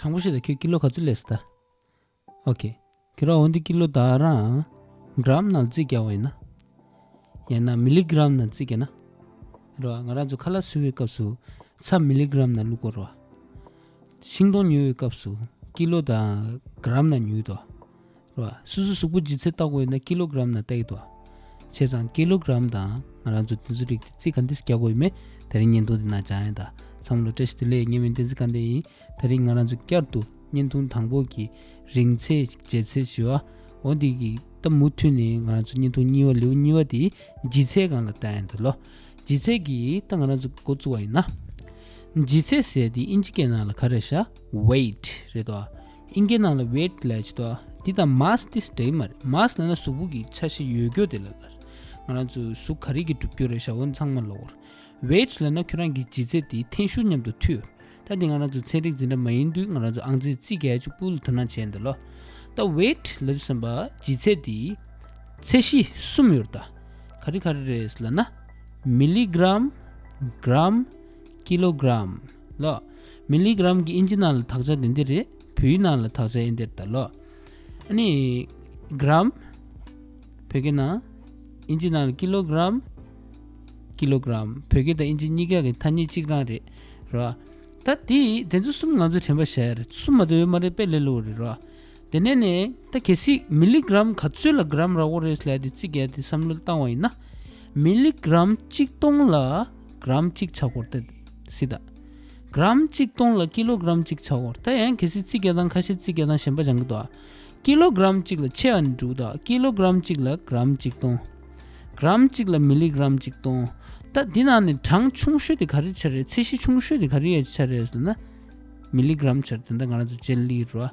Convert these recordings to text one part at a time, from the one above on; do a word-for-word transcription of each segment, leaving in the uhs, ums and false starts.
དང་པོ་ཞིག་ད་ཁྱོད་ཀི་ལོ་ག་ཚོད་ལས་ད། ཨོ་ཁེ། ཁྱོད་རང་འོ་འདི་ཀི་ལོ་ད་རང་གྲམ་ནང་རྩིས་རྒྱག་པ་ཡིན་ན། ཡང་ན་མི་ལི་གྲམ་ནང་རྩིས་རྒྱག་ན། རེད་བ། ང་རང་ཚོ་ཁ་ལག་བཟོ་བའི་སྐབས་སུ་ཚྭ་མི་ལི་གྲམ་ནང་བླུག་དགོས་རེད་བ། ཤིང་སྡོང་ཉོ་བའི་སྐབས་སུ་ཀི་ལོ་དང་གྲམ་ནང་ཉོས་དོ། རེད་བ། སོ་སོའི་གཟུགས་པོ་ལྗིད་ཚད་བལྟ་དགོས་ཡིན་ན་ཀི་ལོ་གྲམ་ནང་བལྟ་གི་འདུག་བྱས་ཙང་ཀི་ལོ་གྲམ་དང་ང་རང་ཚོ་དེ་ཚོ་རིགས་དེ་རྩིས་ག་འདྲས་རྒྱག་དགོས་ཡོད་མེད་དེ་རིང་བརྙན་ཐུང་འདི་ནང་སྦྱང་ཡིན། ད་ཚང་མ་ལ་བཀྲ་ཤིས་བདེ་ལེགས། ངའི་མིང་བསྟན་འཛིན་དགའ་ལྡན་ཡིན། དེ་རིང་ང་རང་ཚོ་བསྐྱར་དུ་བརྙན་ཐུང་དང་པོ་གི་རིང་ཚད་ལྗིད་ཚད་ཞུ་བ། འོ་འདི་གི་ད་མུ་མཐུད་ནས་ང་རང་ཚོ་བརྙན་ཐུང་གཉིས་པ་ལེའུ་གཉིས་པ་དེ་ལྗིད་ཚད་སྒང་ལ་བལྟ་ཡིན་ད་ལོ། ལྗིད་ཚད་ཀྱི་ད་ང་རང་ཚོ་འགོ་བཙུགས་པ་ཡིན་ན། ལྗིད་ཚད་ཟེར་དེ་ཨིན་ཇི་སྐད་ནང་ལ་ག་རེ་ཤག weight རེད་དོ། ཨིན་སྐད་ནང་ལ་weight ལབ་ཀྱི་དོ། འདི་དང་mass དེ་འདྲ་མ་རེད། mass ལབ་ན་གཟུགས་པོ་གི་ཆ་ཤས་ཡོད་རྒྱུ་དེ་ལ་ལ། ང་རང་ཚོ་གཟུགས་ག་རེ་གི་གྲུབ་རྒྱུ་རེད་ཤག་འོ་ཚང་མ་ལ་གོ། weight ལབ་ན་ཁྱོད་རང་གི་ལྗིད་ཚད་དེ་ཐན་ཤུགས་མཉམ་དུ་མཐུད། ད་འདི་ང་རང་ཚོ་ཚན་རིག་འཛིན་གྲྭ་མ་ཡིན་དུས་ང་རང་ཚོ་ཨང་རྩིས་རྩིས་རྒྱག་ཡ་གཅིག་པུ་ལ་དོ་སྣང་བྱས་འདུག་ལོ། ད་weight ལབ་དུས་ཙམ་པ་ལྗིད་ཚད་དེ་ཚད་གཞི་གསུམ་ཡོད་རེད་ད། ག་རེ་ག་རེ་རེད་ལབ་ན། མི་ལི་གྲམ། གྲམ། ཀི་ལོ་གྲམ། ལོ། མི་ལི་གྲམ་གྱི་ཨིན་ཇི་ནང་ལ་དག་ཆ་དེ་འདི་རེད། བོད་ཡིག་ནང་ལ་དག་ཆ་ཨེ་འདི་རེད་ད་ལོ། ཨ་ནི། གྲམ། བོད་སྐད་ནང་། ཨིན་ཇི་ནང་ལ་ཀི་ལོ་གྲམ། ཀི་ལོ་གྲམ། བོད་སྐད་དང་ཨིན་ཇི་གཉིས་ཀ་གི་ཐ་སྙད་གཅིག་རང་རེད། རེད་བ། ད་དེ་དེ་ཚོ་གསུམ་ང་ཚོ་དྲན་པ་བཞག་ཡ་རེད། གསུམ་མ་གཏོགས་ཡོད་མ་རེད། དཔེ་ལས་སླ་པོ་རེད། རེད་བ། དེ་ནས་ནས་ད་གལ་སྲིད་མི་ལི་གྲམ་ག་ཚོད་ལ་གྲམ་རག་གི་རེད་ལབ་དེ་རྩིས་རྒྱག་དེ་བསམ་བློ་བཏང་བ་ཡིན་ན། མི་ལི་གྲམ་གཅིག་སྟོང་ལ་གྲམ་གཅིག་ཆགས་ཀྱི་རེད་ད། སྲིད་ད། གྲམ་གཅིག་སྟོང་ལ་ཀི་ལོ་གྲམ་གཅིག་ཆགས་ཀྱི་རེད། ད་ཡང་གལ་སྲིད་རྩིས་རྒྱག་སྟངས་ཁ་ཤས་རྩིས་རྒྱག་སྟངས་གཞན་པ་སྦྱང་གི་འདུག་ཨ། ཀི་ལོ་གྲམ་གཅིག་ལ་ཕྱེ་བ་ནི་འགྲོ་གི་འདུག་ཨ། ཀི་ལོ་གྲམ་གཅིག་ལ་གྲམ་གཅིག་སྟོང་། གྲམ་གཅིག་ལ་མི་ལི་གྲམ་གཅིག་སྟོང་། ད་འདི་ནང་ནས་གྲངས་ཆུང་ཤོས་དེ་ག་རེ་ཆགས་རེད། ཚད་གཞི་ཆུང་ཤོས་དེ་ག་རེ་ཡ་ཆགས་རེད་ཟེར་ན། མི་ལི་གྲམ་ཆགས་རེད། ད་ང་རང་ཚོ་ལྗིད་ལི་རོ།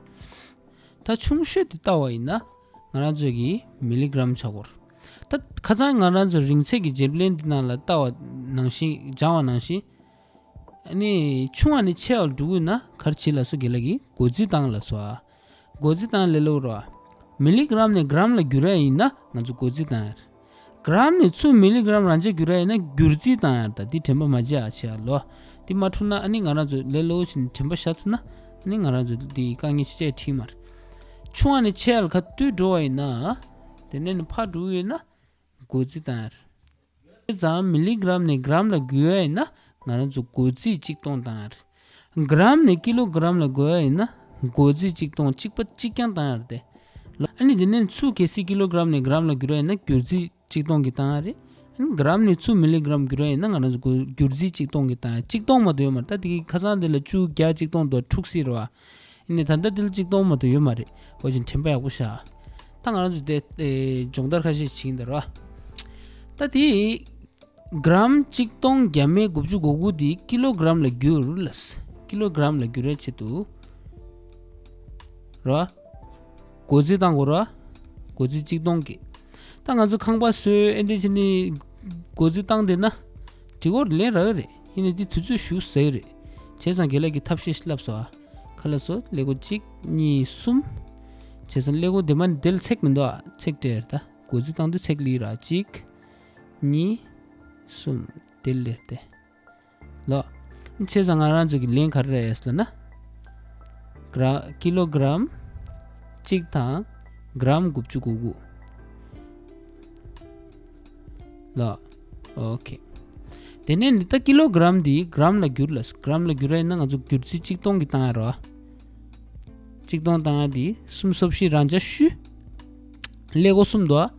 ད་ཆུང་ཤོས་དེ་ལྟ་བ་ཡིན་ན་ང་རང་ཚོ་གི་མི་ལི་གྲམ་ཆགས་ཀྱི་རེད། ད་ཁ་སང་ང་རང་ཚོ་རིང་ཚད་ཀྱི་བརྗེ་ལེན་འདི་ནང་ལ་ལྟ་བ་ནང་བཞིན་སྦྱང་བ་ནང་བཞིན། ཨ་ནི་ཆུང་བ་ནས་ཆེ་བར་འགྲོ་དགོས་ན་ག་རེ་བྱེད་ལབ་སོ། རྒན་ལགས་ཀྱིས་བགོ་རྩིས་བཏང་ལབ་སོ། ཨ། བགོ་རྩིས་བཏང་ལས་སླ་པོ་རེད་བ། མི་ལི་གྲམ་ནས་གྲམ་ལ་བསྒྱུར་ཡ་ཡིན་ན་ང་ཚོ་བགོ་རྩིས་བཏང་ཡ་རེད། གྲམ་ནས་ཚུར་མི་ལི་གྲམ་རང་འཇགས་བསྒྱུར་ཡ་ཡིན་ན་བསྒྱུར་རྩིས་བཏང་ཡ་རེད། ད་འདི་དྲན་པ་མ་བརྗེད་ཨ་ཆེ་ཨ་ལོ། འདི་མ་འཁྲུག་ན་ཨ་ནི་ང་རང་ཚོ་ལས་སླ་པོ་ཞིག་དྲན་པ་བཞག་ཐུབ་ན་ཨ་ནི་ང་རང་ཚོ་འདི་དཀའ་ངལ་ཅི་བྱས་ཁྲིད་མ་རེད། ཆུང་བ་ནས་ཆེ་བ་ལ་ག་དུས་འགྲོ་བ་ཡིན་ན། དེ་ནས་ནི་ཕར་འགྲོ་ཡོད་ན། བགོ་རྩིས་བཏང་ཡ་རེད། བྱས་ཙང་མི་ལི་གྲམ་ནས་གྲམ་ལ་བསྒྱུར་ཡ་ཡིན་ན་ང་རང་ཚོ་བགོ་རྩིས་གཅིག་སྟོང་བཏང་ཡ་རེད། གྲམ་ནས་ཀི་ལོ་གྲམ་ལ་བསྒྱུར་ཡ་ཡིན་ན་བགོ་རྩིས་གཅིག་སྟོང་གཅིག་པ་གཅིག་རྐྱང་བཏང་ཡ་རེད་དེ། ལ་ཨ་ནི་དེ་ནས་ཚུར་གལ་སྲིད་ཀི་ལོ་གྲམ་ནས་གྲམ་ལ་བསྒྱུར་ཡ་ཡིན་ན་བསྒྱུར་རྩིས་གཅིག་སྟོང་གི་བཏང་ཡ་རེད། ཨ་ནི་གྲམ་ནས་ཚུར་མི་ལི་གྲམ་བསྒྱུར་ཡ་ཡིན་ན་ང་རང་ཚོ་བསྒྱུར་རྩིས་གཅིག་སྟོང་གི་བཏང་ཡ། གཅིག་སྟོང་མ་གཏོགས་ཡོད་མ་རེད། ད་དེ་གི་ཁ་སང་དེ་ལ་བཅུ་བརྒྱ་གཅིག་སྟོང་དང་འཁྲུག་སྲིད་རེད་བ། ཡིན་ནའི་ད་ལྟ་དེ་ལ་གཅིག་སྟོང་མ་གཏོགས་ཡོད་མ་རེད། འོ་ཅིག་དྲན་པ་ཡག་པོ་བཞག་ད་ང་རང་ཚོ་དེ་ཨེ་སྦྱོང་བརྡར་ཁ་ཤས་ཤིག་བྱེད་ཀྱི་འདུག་ར། ད་དེ་གྲམ་གཅིག་སྟོང་བརྒྱ་མེད་དགུ་བཅུ་གོ་དགུ་དེ་ཀི་ལོ་གྲམ་ལ་བསྒྱུར་ལ། ཀི་ལོ་གྲམ་ལ་བསྒྱུར་བའི་ཆེད་དུ་ར། བགོ་རྩིས་བཏང་དགོས་ར། བགོ་རྩིས་གཅིག་སྟོང་གི། ད་ང་ཚོ་ཁང་པ་བཟོས་ཨེ་འདྲ་བྱས་ནས་བགོ་རྩིས་བཏང་བསྡད་ན་འགྲིག་གི་རེད། ལན་རག་གི་རེད། ཡིན་ནའི་འདི་དུས་ཚོད་ཞེ་པོ་ཟ་གི་རེད། བྱས་ཙང་རྒན་ལགས་ཀྱིས་ཐབས་ཤེས་ཤིག་ལབ་སོང་ཨ། ག་ལབ་སོང་། ཀླད་ཀོར་གཅིག་གཉིས་གསུམ། བྱས་ཙང་ཀླད་ཀོར་དེ་མ་ནི་དེ་ལ་ཚེག་མི་འདུག་ཨ། ཚེག་སྤྲད་ད། བགོ་རྩིས་བཏང་དུས་ཚེག་ལི་ར། གཅིག་གཉིས། གསུམ། དེ་ལེར་ཏེ། ལོ། བྱས་ཙང་ང་རང་ཚོ་གི་ལན་ག་རེ་རེད་ཟེར་ན། གྲ- ཀི་ལོ་གྲམ་གཅིག་དང་གྲམ་དགུ་བཅུ་གོ་དགུ། ལོ། ཨོ་ཁེ། དེ་ནས་ནི་ད་ཀི་ལོ་གྲམ་འདི་གྲམ་ལ་བསྒྱུར་ལ། གྲམ་ལ་བསྒྱུར་ཡ་ཡིན་ན་ང་ཚོ་བསྒྱུར་རྩིས་གཅིག་སྟོང་གི་བཏང་ཡ་རེད་བ། གཅིག་སྟོང་བཏང་ཡ་འདི་གསུམ་སོ་བཞི་རང་འཇགས་བཤུས། ཀླད་ཀོར་གསུམ་འདུག་ཨ།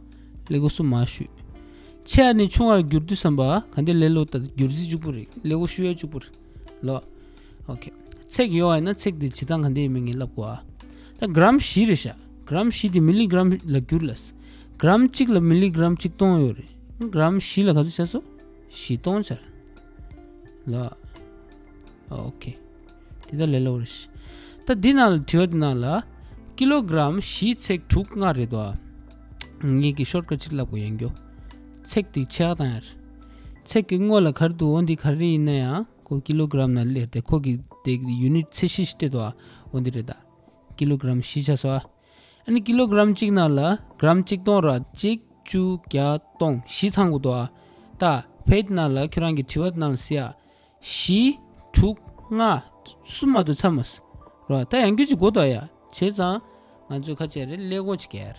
ཀླད་ཀོར་གསུམ་མར་བཤུས། ཆེ་བ་ནས་ཆུང་བར་བསྒྱུར་དུས་ཙམ་པ་ག་འདི་ལས་སླ་པོ་ད། བསྒྱུར་རྩིས་གཅིག་པུ་རེད། ཀླད་ཀོར་བཤུས་ཡ་གཅིག་པུ་རེད། ལོ། ཨོ་ཁེ། ཚེག་ཡོད་པ་ཡིན་ན་ཚེག་དེ་བྱེད་སྟངས་ག་འདི་ཡིན་མིན་ངས་ལབ་དགོས་ཨ། ད་གྲམ་བཞི་རེད་ཤག་གྲམ་བཞི་དེ་མི་ལི་གྲམ་ལ་བསྒྱུར་ལ། གྲམ་གཅིག་ལ་མི་ལི་གྲམ་གཅིག་སྟོང་ཡོད་རེད། གྲམ་བཞི་ལ་ག་ཚོད་ཆགས་སོང་། བཞི་སྟོང་ཆགས། ལོ། ཨོ་ཁེ། དེ་ད་ལས་སླ་པོ་རེད་ཤག་ད་འདི་ནང་ལ་དྲི་བ་འདི་ནང་ལ། ཀི་ལོ་གྲམ་བཞི་ཚེག་དྲུག་ལྔ་རེད་དོ། ངེད་ཀྱི་ཤོར་ཀཊ་ཅིག་ལབ་དགོས་ཡོང་རྒྱུ། ཚེག་དེ་ཆེ་བ་བཏང་ཡ་རེད། ཚེག་གི་སྔོན་ལ་ག་རེ་འདུག་འོ་འདི་ག་རེ་ཡིན་ན་ཡང་ཁོ་ཀི་ལོ་གྲམ་ནང་སླེབས་ཏེ་ཁོ་གི་དེ་གི་ཡུ་ནིཊ་ཚད་གཞི་ཞིག་སྤྲད་དོ། འོ་འདི་རེད་ད། ཀི་ལོ་གྲམ་བཞི་ཆགས་སོང་ཨ། ཨ་ནི་ཀི་ལོ་གྲམ་གཅིག་ནང་ལ་གྲམ་གཅིག་སྟོང་ར། གཅིག་བཅུ་བརྒྱ་སྟོང་བཞི་ཚང་དགོས་འདུག་ཨ། ད་ཕེད་ནང་ལ་ཁྱོད་རང་གི་དྲི་བ་ནང་ལ་གཟིགས་ཨ། བཞི་དྲུག་ལྔ་གསུམ་མ་གཏོགས་ཚང་མ་ཟེར། རོ། ད་ཡང་རྒྱུ་ཅིག་དགོས་དོ་ཡ། བྱས་ཙང་ང་ཚོས་ཁ་ཆེ་རེ་ཀླད་ཀོར་ཅིག་གྱར།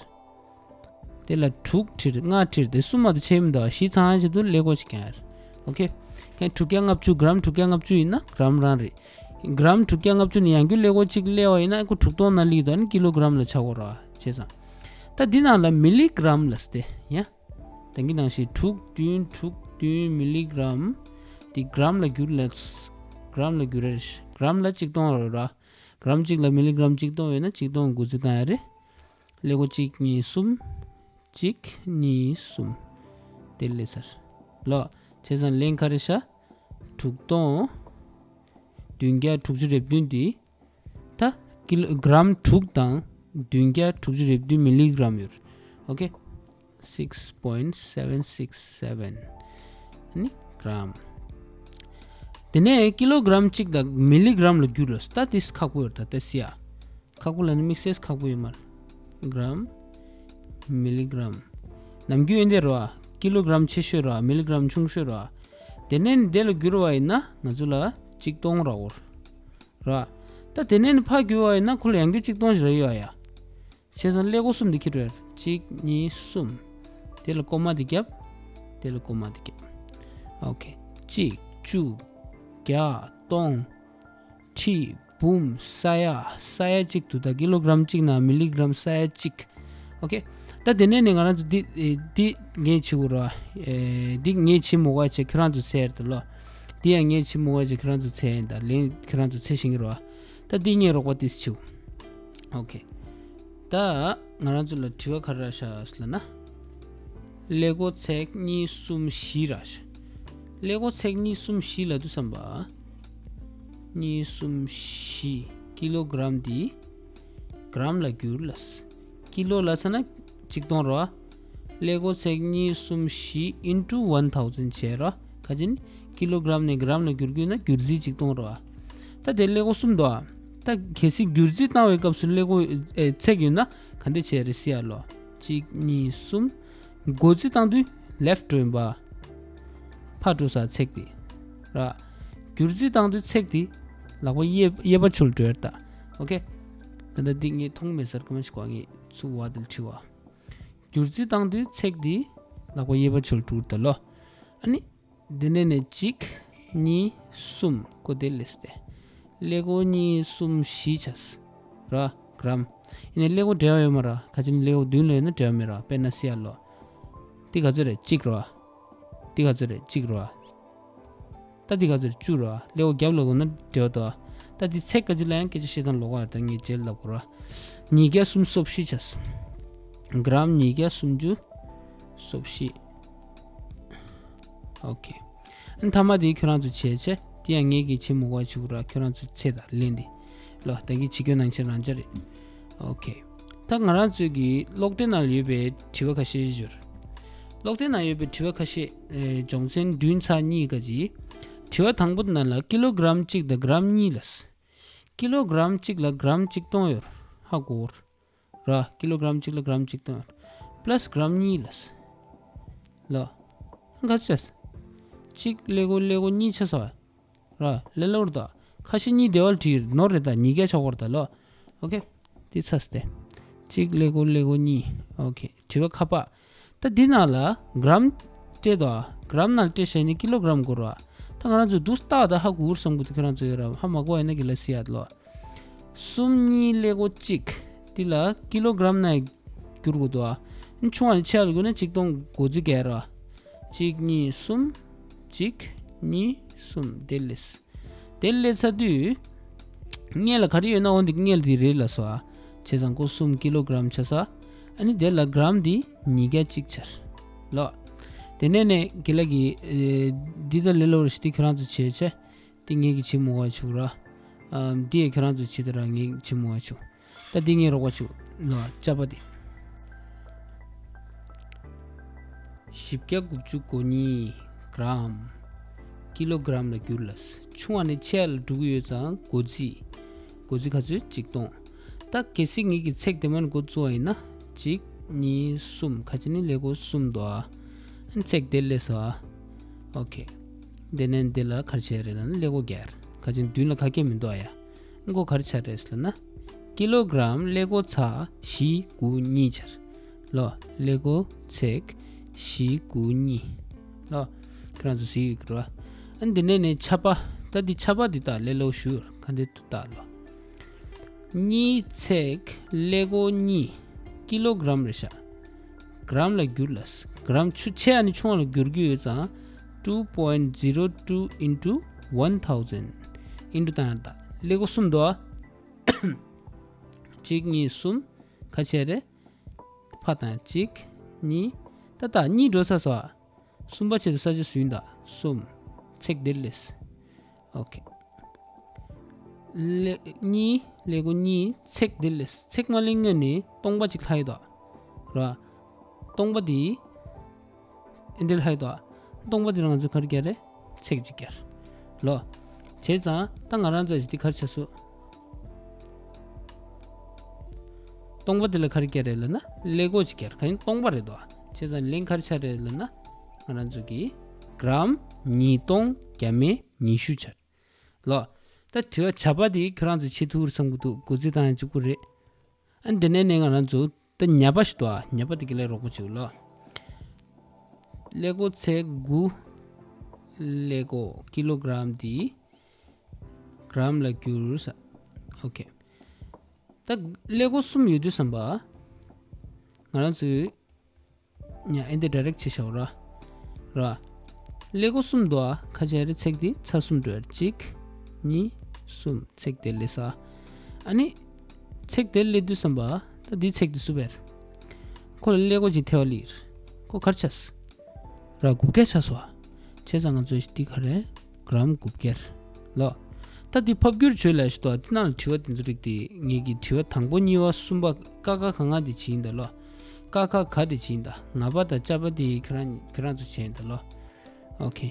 དེ་ལ་དྲུག་བྲིས་ལྔ་བྲིས་དེ་གསུམ་མ་གཏོགས་ཆད་མི་འདུག་བཞི་ཚང་ཆེད་དུ་ཀླད་ཀོར་ཅིག་གྱར། ཨོ་ཁེ། ཁེ་དྲུག་བརྒྱ་ལྔ་བཅུ་གྲམ་དྲུག་བརྒྱ་ལྔ་བཅུ་ཡིན་ན་གྲམ་རང་རེད། གྲམ་དྲུག་བརྒྱ་ལྔ་བཅུ་ནས་ཡང་རྒྱུ་ཀླད་ཀོར་གཅིག་སླེབས་པ་ཡིན་ན་ཁོ་དྲུག་སྟོང་ནང་སླེབས་ཀྱི་འདུག་ཨ་ནི་ཀི་ལོ་གྲམ་ལ་ཆགས་དགོས་ར། བྱས་ཙང་། ད་འདི་ནང་ལ་མི་ལི་གྲམ་ལབ་སྟེ་ཡ། ད་གིན་ནང་བཞིན་དྲུག་བདུན་དྲུག་བདུན་མི་ལི་གྲམ། འདི་གྲམ་ལ་བསྒྱུར་ལ། གྲམ་ལ་བསྒྱུར་ར། གྲམ་ལ་གཅིག་སྟོང་རེད་ར། གྲམ་གཅིག་ལ་མི་ལི་གྲམ་གཅིག་སྟོང་ཡོད་ན་གཅིག་སྟོང་དགུ་ཚོད་བཏང་ཡ་རེད། ཀླད་ཀོར་གཅིག་གཉིས་གསུམ། གཅིག་གཉིས་གསུམ། དེ་སླེབས་ཚར། ལོ། བྱས་ཙང་ལན་ག་རེ་ཤ། དྲུག་སྟོང་། བདུན་བརྒྱ་དྲུག་ཅུ་རེ་བདུན་འདི། ད་ཀི་ལོ་གྲམ་དྲུག་དང་བདུན་བརྒྱ་དྲུག་ཅུ་རེ་བདུན་མི་ལི་གྲམ་ཡོད། ཨོ་ཁེ། six point seven six seven ནི་གྲམ། དེ་ནས་ཀི་ལོ་གྲམ་གཅིག་དང་མི་ལི་གྲམ་ལ་བསྒྱུར་ལ་ད་དེ་ཁག་པོ་ཡོད་ད་ལྟ་སི་ཡ། ཁག་པོ་ལ་ནི་དམིགས་བསལ་ཁག་པོ་ཡོད་མ་རེད། གྲམ། མི་ལི་གྲམ། ནམ་རྒྱུན་ཡིན་དེ་རོ། ཀི་ལོ་གྲམ་ཆེ་ཤོས་རོ། མི་ལི་གྲམ་ཆུང་ཤོས་རོ། དེ་ནས་ནི་དེ་ལ་བསྒྱུར་བ་ཡིན་ན་ང་ཚོ་ལ་གཅིག་སྟོང་རག་གོ་ར། ད་དེ་ནས་ནི་ཕར་བསྒྱུར་བ་ཡིན་ན་ཁོ་ལ་ཡང་རྒྱུ་གཅིག་སྟོང་ཞིག་རག་ཡོད་ཨ་ཡ། བྱས་ཙང་ཀླད་ཀོར་གསུམ་འདི་ཁྱེར་འགྲོ་ཡ། གཅིག་གཉིས་གསུམ། དེ་ལ་ཀོ་མ་འདི་བརྒྱབ། དེ་ལ་ཀོ་མ་འདི་བརྒྱབ། ཨོ་ཁེ། གཅིག་བཅུ། བརྒྱ། སྟོང་། ཁྲི། འབུམ། ས་ཡ། ས་ཡ་གཅིག་ཏུ་ད་ཀི་ལོ་གྲམ་གཅིག་ནང་མི་ལི་གྲམ་ས་ཡ་གཅིག་ཨོ་ཁེ། ད་དེ་ནས་ནི་ང་རང་ཚོ་འདི་འདི་ངས་བྱེད་དགོས་ར། འདི་ངས་བྱེད་མི་དགོས་བྱས་ཁྱེད་རང་ཚོ་ཚད་རེད་ལོ། འདི་ཡང་ངས་བྱེད་མི་དགོས་བྱས་ཁྱེད་རང་ཚོ་ཚད་ཡིན་ད་ལན་ཁྱེད་རང་ཚོ་ཚད་ཤེས་ཀྱི་རེད་བ། ད་འདི་ངས་རོགས་པ་ཏིས་བྱེད། ཨོ་ཁེ། ད་ང་རང་ཚོ་ལ་དྲི་བ་ག་རེ་རག་ཤག་ཟེར་ལབ་ན། ཀླད་ཀོར་ཚེག་གཉིས་གསུམ་བཞི་རག་ཤག་ཀླད་ཀོར་ཚེག་གཉིས་གསུམ་བཞི་ལབ་དུས་ཙམ་པ། གཉིས་གསུམ་བཞི། ཀི་ལོ་གྲམ་འདི་གྲམ་ལ་བསྒྱུར་ལ། ཀི་ལོ་ལབ་ཚར་ན་གཅིག་སྟོང་རོ། ཀླད་ཀོར་ཚེག་གཉིས་གསུམ་བཞི་into one thousand བྱས་རོ། ཁ་ཅིག་ནི་ཀི་ལོ་གྲམ་ནས་གྲམ་ལ་བསྒྱུར་དགོས་ན་བསྒྱུར་རྩིས་གཅིག་སྟོང་རོ། ད་དེ་ཀླད་ཀོར་གསུམ་འདུག་ཨ། ད་གལ་སྲིད་བསྒྱུར་རྩིས་བཏང་བའི་སྐབས་སུ་ཀླད་ཀོར་ཨེ་ཚེག་ཡོད་ན་ག་འདྲ་བྱས་རེད་ཟེར་ཡ་ལོ། གཅིག་གཉིས་གསུམ། བགོ་རྩིས་བཏང་དུས་left འགྲོ་ཡིན་པ། ཕར་འགྲོ་ས་ཚེག་དེ། ར། བསྒྱུར་རྩིས་བཏང་དུས་ཚེག་དེ། ལག་པ་གཡས་གཡས་པ་ཕྱོགས་ལ་འགྲོ་ཡ་ད། ཨོ་ཁེ། ད་ལྟ་འདི་ངས་མཐོང་མེད་སར་ག་མ་ཞིག་གོ་ངས་ཚུར་བ་དེ་ལ་བྲིས་བ། བསྒྱུར་རྩིས་བཏང་དུས་ཚེག་དེ། ལག་པ་གཡས་པ་ཕྱོགས་ལ་འགྲོ་ད་ལོ། ཨ་ནི། འདི་ནས་ནས་གཅིག་གཉིས། གསུམ། ཀོ་དེ་ལས་ཏེ། ཀླད་ཀོར་གཉིས་གསུམ་བཞི་ཆགས། ར། གྲམ། ཡིན་ནའི་ཀླད་ཀོར་འབྲེལ་བ་ཡོད་མ་ར། ཁ་ཅིག་ནི་ཀླད་ཀོར་མདུན་ལ་ཡོད་ན་འབྲེལ་བ་མེད་ར། དཔེར་ན་ཟེར་ཡ་ལོ། འདི་ག་ཚོད་རེད་གཅིག་ར། འདི་ག་ཚོད་རེད་གཅིག་ར། ད་འདི་ག་ཚོད་རེད་བཅུ་ར། ཀླད་ཀོར་རྒྱབ་ལ་འོང་ན་འབྲེལ་བ་འདུག་ད་འདི་ཚེག་ག་ཅིག་ལ་ཡང་སྐད་ཆ་བཤད་སྟངས་ལོགས་ཀ་རེད་ད་ངས་རྗེས་ལབ་དགོས་ར། ཉིས་བརྒྱ་སུམ་ཅུ་སོ་བཞི་ཆགས། གྲམ་ཉིས་བརྒྱ་སུམ་ཅུ་སོ་བཞི། ཨོ་ཁེ། ཨ་ནི་མཐའ་མ་དེ་ཁྱོད་རང་ཚོ་བྱས་བྱས་དེ་ཡང་ངེད་ཀྱིས་བྱེད་མི་དགོས་བྱེད་དགོས་ར། ཁྱོད་རང་ཚོ་ཚེ་དང་ལེན་དེ་ལོ་ད་གིན་བྱེད་རྒྱུ་ནང་བཞིན་རང་འཇགས་རེད། ཨོ་ཁེ། ད་ང་རང་ཚོའི་གི་ཀློག་དེབ་ནང་ལ་ཡོད་པའི་དྲི་བ་ཁ་ཤས་ཞུ། ཀློག་དེབ་ནང་ཡོད་པའི་དྲི་བ་ཁ་ཤས་ཨེ་སྦྱོང་ཚན་བདུན་ཚེག་གཉིས་ཀ་ཅིག་དྲི་བ་དང་པོ་དེ་ནང་ལ་ཀི་ལོ་གྲམ་གཅིག་དང་གྲམ་གཉིས་ལ། ཀི་ལོ་གྲམ་གཅིག་ལ་གྲམ་གཅིག་སྟོང་ཡོད་ཧ་གོ། ར། ཀི་ལོ་གྲམ་གཅིག་ལ་གྲམ་གཅིག་སྟོང་། པ་ལ་སི་གྲམ་གཉིས་ལ། ལ། ག་ཚོད། གཅིག་ཀླད་ཀོར་ཀླད་ཀོར་གཉིས་ཆ་ས། ར། ལེ་ལོར་ད། ཁ་ཤས་གཉིས་དེ་བ་ལ་བྲིས་ནོར་རེད་ད་ཉིས་བརྒྱ་ཆགས་པར་ད་ལོ། ཨོ་ཁེ། དེ་ཚ་སྟེ། གཅིག་ཀླད་ཀོར་ཀླད་ཀོར་གཉིས། ཨོ་ཁེ། དྲི་བ་ཁ་པ། ད་འདི་ནང་ལ་གྲམ་སྤྲད་དོ། གྲམ་ནང་སྤྲད་བྱས་ནས་ཀི་ལོ་གྲམ་དགོས་ར། ད་ང་རང་ཚོས་འདུག་ལྟ་ད་ཧ་གོ་བསམ་གི་འདུག་ཁྱོད་རང་ཚོ་ཡོད་ར་ཧ་མ་གོ་ཡིན་ན་གི་ལ་སི་ཡ་ལོ། གསུམ་གཉིས་ཀླད་ཀོར་གཅིག་འདི་ལ་ཀི་ལོ་གྲམ་ནང་བསྒྱུར་དགོས་འདུག་ཨ། ཆུང་བ་ནས་ཆེ་བ་ལ་བསྒྱུར་ན་གཅིག་སྟོང་དགུ་བརྩི་བརྒྱད་ར། གཅིག་གཉིས་གསུམ། གཅིག་གཉིས་གསུམ་དེ་ལས། དེ་སླེབས་ཚར་དུས། སྔོན་ལ་ག་རེ་ཡོད་ན་འོ་འདི་སྔོན་ལ་དེ་རེད་ལ་སོ་ཨ། བྱས་ཙང་ཀོ་གསུམ་ཀི་ལོ་གྲམ་ཆ་ས། ཨ་ནི་དེ་ལ་གྲམ་འདི་ཉིས་བརྒྱ་གཅིག་ཆགས། ལོ། དེ་ནས་ནས་དགེ་ལགས་ཀྱིས་ཨེ། འདི་ད་ལེ་ལོ་རེ་ཞིག་འདི་ཁྱོད་རང་ཚོ་བྱས་བྱས། འདི་ངེད་ཀྱིས་བྱེད་མི་དགོས་བྱུག་ར། ཨ། འདི་ཡང་ཁྱོད་རང་ཚོ་བྱེད་དེ་ར་ངེད་བྱེད་མི་དགོས་བྱུག་ད་འདི་ངས་རོགས་པ་བྱུག་ལ་ཅབ་པ་དེ། བཞི་བརྒྱ་དགུ་བཅུ་གོ་གཉིས་གྲམ། ཀི་ལོ་གྲམ་ལ་བསྒྱུར་ལ། ཆུང་བ་ནས་ཆེ་བ་ལ་འགྲོ་གི་ཡོད་ཙང་བགོ་རྩིས། བགོ་རྩིས་ག་ཚོད་གཅིག་སྟོང་། ད་གལ་སྲིད་ངེད་ཀྱི་ཚེག་དེ་མ་ནས་འགོ་བཙུགས་པ་ཡིན་ན། གཅིག་གཉིས་གསུམ་ཁ་ཅིག་ནི་ཀླད་ཀོར་གསུམ་འདུག་ཨ། ཚེག་དེ་སླེབས་སོ་ཨ། ཨོ་ཁེ། དེ་ནས་འདི་ལ་ག་རེ་བྱས་རེད་ལབ་ན་ཀླད་ཀོར་བརྒྱབ། ཁ་ཅིག་མདུན་ལ་ག་གེ་མི་འདུག་ཨ་ཡ། ཁོ་ག་རེ་ཆགས་རེད་ལབ་ན། ཀི་ལོ་གྲམ་ཀླད་ཀོར་ཚེག་བཞི་དགུ་གཉིས་ཆགས། ལོ། ཀླད་ཀོར་ཚེག་བཞི་དགུ་གཉིས། ལོ། ཁྱེད་རང་ཚོ་གཟིགས་ཡོད་ཀྱི་རེད་བ། ཨ་འདི་ནས་ནས་ཆ་པ། ད་འདི་ཆ་པ་འདི་ད་ལས་སླ་པོ་ཞིག་ཡོད་རེད། ག་འདི་འདུག་ད་ལོ། གཉིས་ཚེག་ཀླད་ཀོར་གཉིས། ཀི་ལོ་གྲམ་རེད་ཤག་གྲམ་ལ་བསྒྱུར་ལབ། གྲམ་ཆུ་ཆེ་ཨ་ནི་ཆུང་བ་ལ་བསྒྱུར་གྱི་ཡོད་ཙང་། two point zero two into one thousand into བཏང་ཡ་རེད་ད། ཀླད་ཀོར་གསུམ་འདུག་ཨ། གཅིག་གཉིས་གསུམ། ག་ཚད་རེད། ཕར་བཏང་། གཅིག་གཉིས། ད་ད་གཉིས་འགྲོ་ཚར་སོང་ཨ། གསུམ་པ་ཆེད་དུ་ས་ཆ་བཟོས་ཡིན་ད། གསུམ། ཚེག་འདིར་སླེབས། ཨོ་ཁེ། ཀླད་གཉིས། ཀླད་ཀོར་གཉིས། ཚེག་འདིར་སླེབས། ཚེག་མ་སླེབས་སྔོན་ནས་སྟོང་པ་གཅིག་ལྷག་ཡོད་དོ། ར། སྟོང་པ་འདི་ཨེ་འདིར་ལྷག་ཡོད་དོ། སྟོང་པ་འདི་ལ་ང་ཚོས་ག་རེ་བརྒྱབ་རེད། ཚེག་གཅིག་བརྒྱབ། ལོ། བྱས་ཙང་ད་ང་རང་ཚོ་འདི་ག་རེ་ཆགས་སོང་། སྟོང་པ་འདི་ལ་ག་རེ་བརྒྱབ་རེད་ལབ་ན། ཀླད་ཀོར་གཅིག་བརྒྱབ། ག་ཡིན། སྟོང་པ་རེད་དོ། བྱས་ཙང་ལན་ག་རེ་ཆགས་རེད་ལབ་ན། ང་རང་ཚོ་གི་གྲམ་ཉིས་སྟོང་བརྒྱ་མེད་ཉི་ཤུ་ཆགས། ལོ། ད་དྲི་བ་བྱ་བ་དེ་ཁྱོད་རང་ཚོས་བྱེད་ཐུབ་རེད་བསམ་གྱི་འདུག། འགོ་རྩིས་བཏང་ཡ་གཅིག་པུ་རེད། ཨ་འདི་ནས་ནས་ང་རང་ཚོ་ད་ཉ་པ་ཞིག་འདུག་ཨ། ཉ་པ་དེ་ག་ལས་རོགས་པ་བྱེད་ལོ། ཀླད་ཀོར་ཚེག་དགུ། ཀླད་ཀོར་ཀི་ལོ་གྲམ་དེ་གྲམ་ལ་བསྒྱུར་ས། ཨོ་ཁེ། ད་ཀླད་ཀོར་གསུམ་ཡོད་དུས་ཙམ་པ། ང་རང་ཚོས། ཡ་ཨེ་འདི་ཌའི་རེག་བྱེད་བཞག་ར། ར། ཀླད་ཀོར་གསུམ་འདུག་ཨ། ག་ཚད་རེད། ཚེག་དེ་ཚར་གསུམ་འགྲོ་ཡ། གཅིག་གཉིས། གསུམ། ཚེག་དེ་སླེབས་ས། ཨ་ནི། ཚེག་དེ་སླེབས་དུས་ཙམ་པ། ད་འདི་ཚེག་དེ་གསུམ་པ་རེད། ཁོ་ལ་ཀླད་ཀོར་གཅིག་ཐེབས་པ་སླེབས། ཁོ་ག་རེ་ཆགས། ར། དགུ་བརྒྱ་ཆགས་སོང་ཨ། བྱས་ཙང་ང་ཚོས་འདི་ག་རེ། གྲམ་དགུ་བརྒྱ། ལོ། ད་འདི་ཕབ་བསྒྱུར་བྱོས་ལབ་ཞིག་འདུག་ཨ། འདི་ནང་ལ་དྲི་བ་དེ་ཚོ་རིགས་དེ་ངེད་ཀྱི་དྲི་བ་དང་པོ་གཉིས་པ་གསུམ་པ་ཀ་ཁ་ག་ང་དེ་བྱིན་ད་ལོ། ཀ་ཁ་ག་དེ་བྱིན་ད། ང་པ་དང་ཅ་པ་དེ་ཁྱེད་རང་ཁྱེད་རང་ཚོ་བྱིན་ད་ལོ། ཨོ་ཁེ།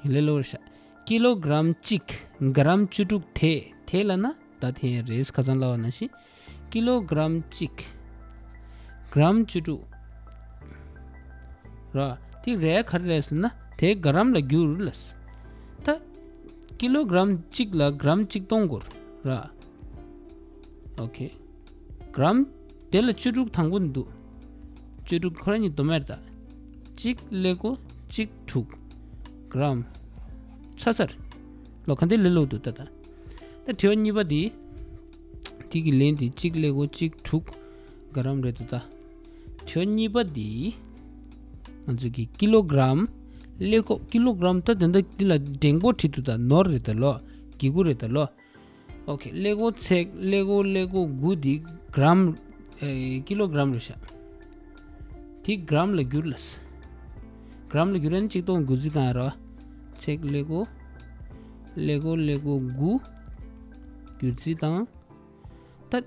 ལས་སླ་པོ་རེད་ཤག་ཀི་ལོ་གྲམ་གཅིག་གྲམ་བཅུ་དྲུག་དེ་དེ་ལབ་ན་ད་དེ་རེད། ཁ་སང་ལབ་པ་ནང་བཞིན། ཀི་ལོ་གྲམ་གཅིག་གྲམ་བཅུ་དྲུག་ར། དེ་རེད་ག་རེ་རེད་ཟེར་ན་དེ་གྲམ་ལ་བསྒྱུར་ལབ། ད་ཀི་ལོ་གྲམ་གཅིག་ལ་གྲམ་གཅིག་སྟོང་དགོས་ར། ཨོ་ཁེ། གྲམ་དེ་ལ་བཅུ་དྲུག་དང་པོ་འདུག་བཅུ་དྲུག་ཁོ་རང་གཉིས་བསྡོམས་ཡ་རེད་ད། གཅིག་ཀླད་ཀོར་གཅིག་དྲུག་གྲམ། ཚར་ཚར། ལོ། ག་འདི་ལས་སླ་པོ་འདུག་ད་ད། ད་དྲི་བ་གཉིས་པ་འདི། འདི་གི་ལན་འདི་གཅིག་ཀླད་ཀོར་གཅིག་དྲུག་གྲམ་རེད་འདུག་ད། དྲི་བ་གཉིས་པ་འདི། ང་ཚོ་གི་ཀི་ལོ་གྲམ། ཀླད་ཀོར་ཀི་ལོ་གྲམ། ད་དེ་འདྲ་འདི་ལ་འགྲེང་པོ་བྲིས་འདུག་ད། ནོར་རེད་ད་ལོ། གི་གུ་རེད་ད་ལོ། ཨོ་ཁེ། ཀླད་ཀོར་ཚེག་ཀླད་ཀོར་ཀླད་ཀོར་དགུ་འདི་གྲམ། ཨེ། ཀི་ལོ་གྲམ་རེད་ཤག་དེ་གྲམ་ལ་བསྒྱུར་ལབ། གྲམ་ལ་བསྒྱུར་ཡ་ནི་གཅིག་སྟོང་དགུ་བརྩིས་བཏང་ཡ་རེད་བ། ཚེག་ཀླད་ཀོར། ཀླད་ཀོར་ཀླད་ཀོར་དགུ། བསྒྱུར་རྩིས་བཏང་། ད།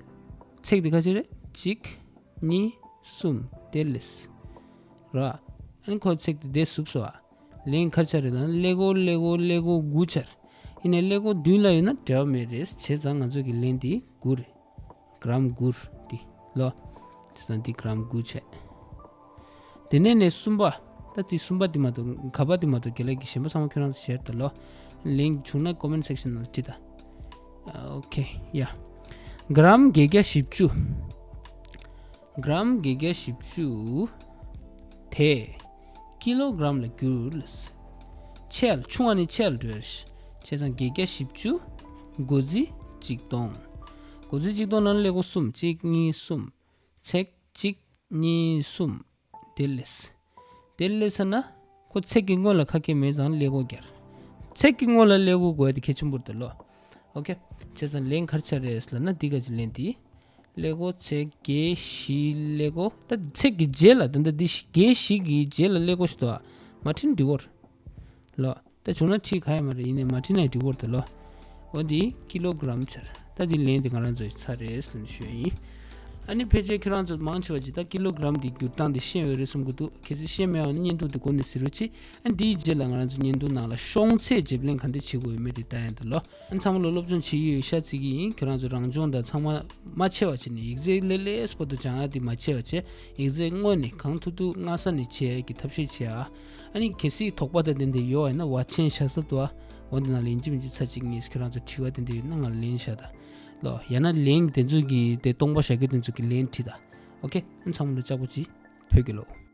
ཚེག་དེ་ག་ཚད་རེད། གཅིག་གཉིས། གསུམ། དེ་སླེབས། ར། ཨ་ནི་ཁོ་ཚེག་དེ་དེ་ཟུག་སོང་ཨ། ལན་ག་རེ་ཆགས་རེད་ལབ་ན་ཀླད་ཀོར་ཀླད་ཀོར་ཀླད་ཀོར་དགུ་ཆགས། ཡིན་ནའི་ཀླད་ཀོར་མདུན་ལ་ཡོད་ན་འབྲེལ་བ་མེད་རེད། བྱས་ཙང་ང་ཚོ་གི་ལན་དེ་དགུ་རེད། གྲམ་དགུ་རེད་དེ་ལོ། བྱས་ཙང་འདི་གྲམ་དགུ་བྱས། དེ་ནས་ནས་གསུམ་པ། ད་དེ་གསུམ་པ་དེ་མ་གཏོགས་ག་པ་དེ་མ་གཏོགས་རྒན་ལགས་ཀྱིས་གཞན་པ་ཚང་མ་ཁྱོད་རང་ཚོ་བྱས་ད་ལོ། ལན་བྱུང་ན་ཀོ་མེན་སེག་ཤན་ནང་ལ་བྲིས་ད། ཨོ་ཁེ། ཡ། གྲམ་བརྒྱད་བརྒྱ་བཞི་བཅུ། གྲམ་བརྒྱད་བརྒྱ་བཞི་བཅུ་དེ་ཀི་ལོ་གྲམ་ལ་བསྒྱུར་ལབ། ཆེ་ལ་ཆུང་བ་ནས་ཆེ་ལ་འགྲོ་ཡ་རེད། བྱས་ཙང་བརྒྱད་བརྒྱ་བཞི་བཅུ། འགོ་རྩིས་གཅིག་སྟོང་། འགོ་རྩིས་གཅིག་སྟོང་ནང་ཀླད་ཀོར་གསུམ། གཅིག་གཉིས་གསུམ། ཚེག་གཅིག་གཉིས། གསུམ། དེ་སླེབས། དེ་སླེབས་ཚར་ན། ཁོ་ཚེག་གི་སྔོན་ལ་ཁ་སྐད་མེད་ཙང་ཀླད་ཀོར་བརྒྱབ། ཚེག་གི་སྔོན་ལ་ཀླད་ཀོར་དགོས་ཡ་དེ་གལ་ཆེན་པོ་རེད་ད་ལོ། ཨོ་ཁེ། བྱས་ཙང་ལན་ག་རེ་ཆགས་རེད་ལབ་ན་འདི་ག་ཅིག་ལན་དེ། ཀླད་ཀོར་ཚེག་བརྒྱད་བཞི་ཀླད་ཀོར། ད་ཚེག་གི་རྗེས་ལ་ད་ལྟ་འདི་བཞི་བརྒྱད་བཞི་གི་རྗེས་ལ་ཀླད་ཀོར་ཞིག་འདུག་ཨ། མ་བྲིས་ན་འགྲིག་གི་རེད། ལོ། ད་བྱུང་ན་ཁྲིད་ག་ཡ་མ་རེད། ཡིན་ནའི་མ་བྲིས་ན་འགྲིག་གི་རེད་ད་ལོ། འོ་འདི་ཀི་ལོ་གྲམ་ཆགས། ད་འདི་ལན་དེ་ང་རང་ཚོ་ཚར་རེད་ཟེར་ནས་ཞུ་ཡ་ཡིན། ཨ་ནི་ཕལ་ཆེར་ཁྱེད་རང་ཚོ་མང་ཆེ་བ་ཅིག་ད་ཀི་ལོ་གྲམ་འདི་བསྒྱུར་སྟངས་འདི་ཤེས་ཡོད་རེད་བསམ་གྱི་འདུག། གལ་སྲིད་ཤེས་མེད་པ་ན་བརྙན་ཐུང་འདི་འགོ་ནས་གཟིགས་རོགས་གྱིས། ཨ་འདིའི་རྗེས་ལ་ང་རང་ཚོ་བརྙན་ཐུང་ནང་ལ་ཤོང་ཚད་བརྗེ་ལེན་ག་འདྲ་བྱེད་དགོས་ཡོད་མེད་དེ་ལྟ་ཡ་ཡིན་ད་ལོ། ཨ་ནི་ཚང་མ་ལ་སློབ་སྦྱོང་བྱེད་ཀྱི་ཡོད་ཤག་བརྩི་གི་ཡིན། ཁྱེད་རང་ཚོ་རང་སྦྱོང་དང་ཚང་མ་མ་བྱས་པ་བྱས་ནས་ཡིག་ཚད་ལས་ལས་སྤར་དུ་སྦྱང་ཡ་དེ་མ་བྱས་པ་བྱས། ཡིག་ཚད་སྔོན་ནས་གང་ཐུབ་ཐུབ་སྔ་ས་ནས་བྱེད་ཡ་གི་ཐབས་ཤེས་བྱེད་ཨ། ཨ་ནི་གལ་སྲིད་དོགས་པ་དང་དེ་འདྲ་ཡོད་པ་ཡིན་ན་བ་ཆེན་ཤ་ས་དུ་ཨ། འོ་འདི་ནང་ལ་ཡིན་གཅིག་མིན་གཅིག་ཚར་གཅིག་གཉིས་ཁྱེད་རང་ཚོ་དྲི་བ་དེ་འདྲ་ཡོད་ན་ང་ལ་ལན་བཞག་དང་། ལོ། ཡང་ན་ལན་དེ་ཚོ་གི་དེ་སྟོང་པ་བཞག་རྒྱུ་དེ་ཚོ་གི་ལན་བྲིས་ད། ཨོ་ཁེ། ཨ་ཚང་མ་ལ་ལྕགས་པོ་ཅིག་ཕུལ་གི་ལོ།